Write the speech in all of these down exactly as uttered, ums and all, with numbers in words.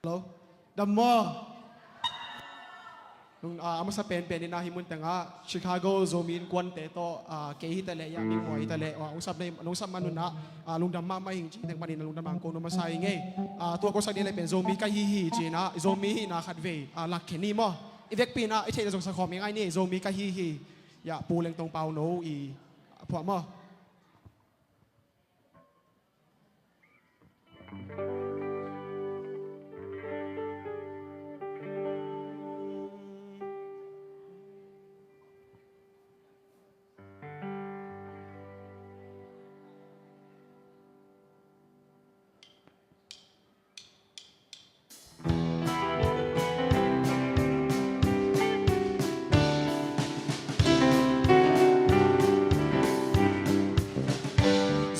Hello. Dam maw? Nung, ah, a masa penpen in ah hih mun tengah Chicago Zomi Innkuante tawh, ah, kei hi ta leh, ya, Ming Mawi hi ta leh, ah, hong sap na, hong sap man un ah, ah, lungdam mahmah ing ci teng panin ah lungdam hong ko nuam masa ing ei. Ah, tua ko sak ding leh pen Zomi ka hi hi ci-in ah, Zomi hihna khatvei, ah, lak khe ni maw? I vekpi in ah i theihna zong sa khawm ing ei ni, Zomi ka hi hi. Ya, Pu Lengtong Pauno i, ah, phuah maw?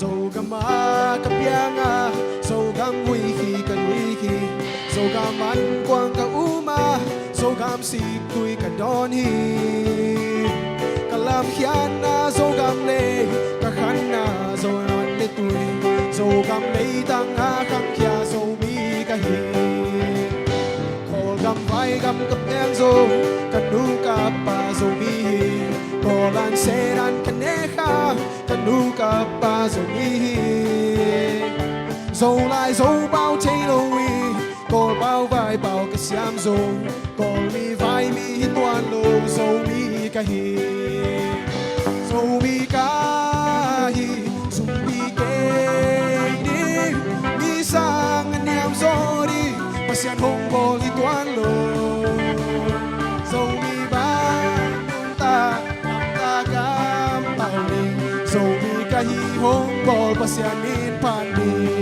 Zogam ah ka piang a, Zogam vui hi ka lui hi. Zogam an kuang ka um a, Zogam sik tui ka dawn hi. Ka lamkhiatna Zogam lei, ka khanna Zogam an le tui. Zogam leitang a khangkhia Zomi ka hi. Kawlgam vaigam ka piang zo, ka nu ka pa Zomi hi. Kawl an sen an ka ne kha, ka nu ka pa Zomi hi. Zolai Zopau thei lo hi, Kawlpau vaipau ka siam zo. Kawlmi vaimi hi tuan lo, Zomi ka hi. Zomi ka hi, zumpi kei ni. Mi sang a niam zaw ding, Pasian hong bawl hi tuan lo. Zomi bang nuntak, nuntak kam pau ding. Zomi ka hi hong bawl, Pasian min phat ding.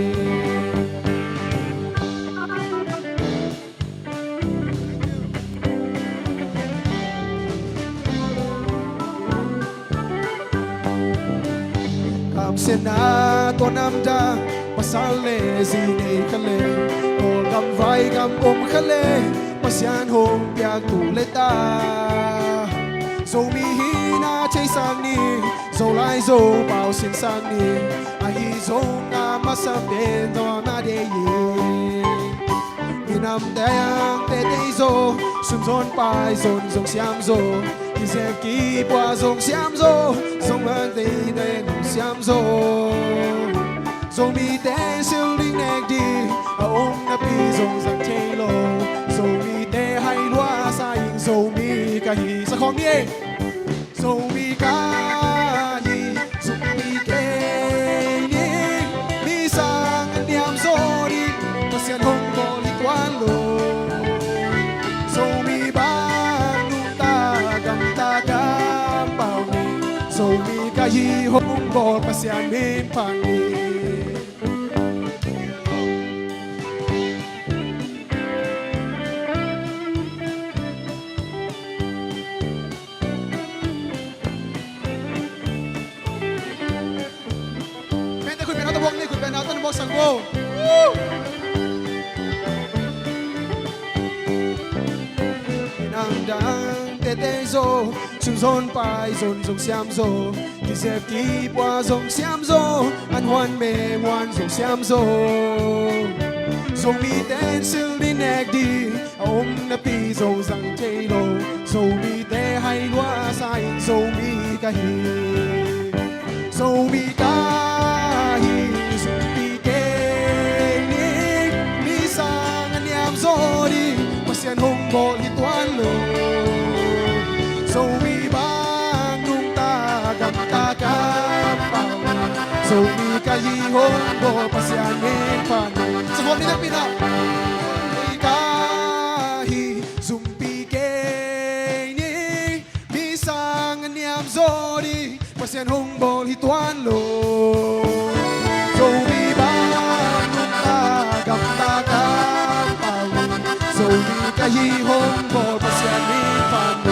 Kamsiatna tua namdang, pasal le zi nei kha le, Kawlgam vaigam om kha le, Pasian hong piak tu le ta. Zomi hihna theisak ni, Zolai Zopau sinsak ni, ahi zong a masa pen tua na de ye. Minam dang te tei zo, sum zon pai zon zong siam zo, kizep kipua zong siam zo, zong man tei tei zong siam zo. Zomite sil ding nek ding a om napi zong zang thei lo, Zomite hai lua sa ing Zomi ka hi. Sa khawng ni ei. Zomi ka hi, zumpi kei ni. Mi sang a niam zaw ding, Pasian hong bawl hi tuan lo. Zomi bang nuntak, gamta kam pau ni. Zomi ka hi hong bawl, Pasian min phat ni. Mente khut beng na ta buak ni, khut beng na ta buak sang bo. Nang dang tete zo, sun zon pai zon zong siam zo, kizep kipua zong siam zo, an huan me huan zong siam zo. Zomi ten sil di nek di, a om napi zo zang thei lo, Zomite hai lua sa in Zomi ka hi. Zomi ka hi, zumpi kei ni, mi sang a niam zaw ding, Pasian hong bawl hi tuan lo. Zomi bang nungta gamta kam pau, Zomi ka hi hong bawl, Pasian min phat ni. Sa khawng ni na pina. Zomi ka hi, zumpi kei ni, mi sang a niam zaw ding, Pasian hong bawl hi tuan lo. Zomi bang nungta gamta kam pau, Zomi ka hi hong bawl, Pasian min phat ni.